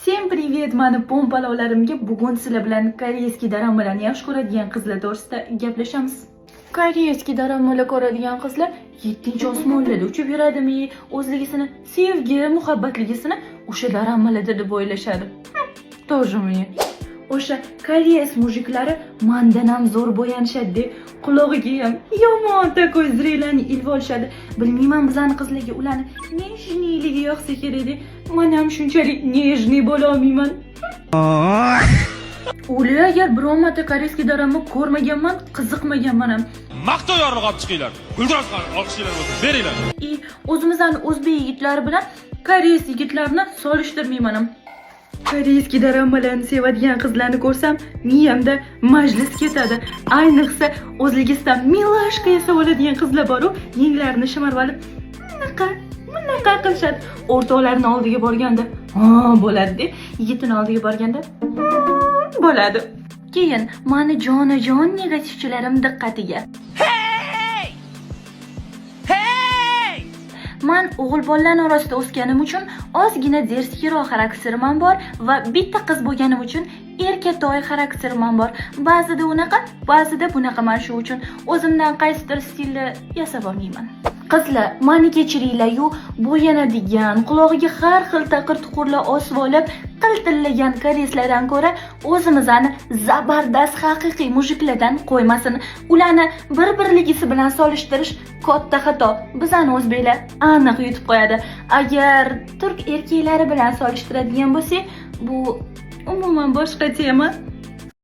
Всем привет, mani pompalovlarimga! Bugun sizlar bilan корейский doramalarni yaxshi ko'radigan qizlar to'g'risida gaplashamiz. Корейский doramalar ko'radigan qizlar yettinchi osmonlarda uchib yuradimi, o'zligisini sevgi, muhabbatligisini o'sha doramalarda deb o'ylashadi. Тоже мне. O'sha koreys мужик lari mandan ham zo'r bo'yanishadi, qulog'iga ham yomon такой зрелani ilib olishadi. Bilmayman, bizani qizlarga ularni нежный ligi yoqsa kerak, man ham shunchalik нежный bo'la olmayman. Ular agar biron marta корейский dorama ko'rmaganman, qiziqmaganman ham. Maqtov yorlig'i olib chiqinglar. Guldiroz olqishinglar bo'lsin, beringlar. И o'zimizni o'zbek yigitlari bilan koreys yigitlarini solishtirmayman ham. Корейский doramalarni sevadigan qizlarni ko'rsam, miyamda majlis ketadi. Ayniqsa, o'zligisidan милашка yasab oladigan qizlar boru, yenglarini shimarib olib, bunaqa, bunaqa qilishadi. O'rtoqlarini oldiga borganda, "Ha" bo'ladi, yigitini oldiga borganda, bo'ladi. Keyin mani jonajon negativchilarim diqqatiga. Hey! Hey! Man o'g'il bolalar orasida o'sganim uchun ozgina дерзкий roq xarakterim ham bor va bitta qiz bo'lganim uchun erkatoy xarakterim ham bor. Ba'zida unaqa, ba'zida bunaqa. Man shu uchun o'zimdan qaysidir stilni yasab olmayman. Qizlar, mani kechiringlar-yu, bo'yanadigan, qulog'iga har xil taqir-tuqurlar osib olib, qiltillagan koreyslardan ko'ra o'zimizni zabardast haqiqiy мужик lardan qo'ymasin. Ularni bir-birligisi bilan solishtirish katta xato. Bizani o'zbeklar aniq yutib qo'yadi. Agar turk erkaklari bilan solishtiradigan bo'lsak, bu umuman boshqa tema.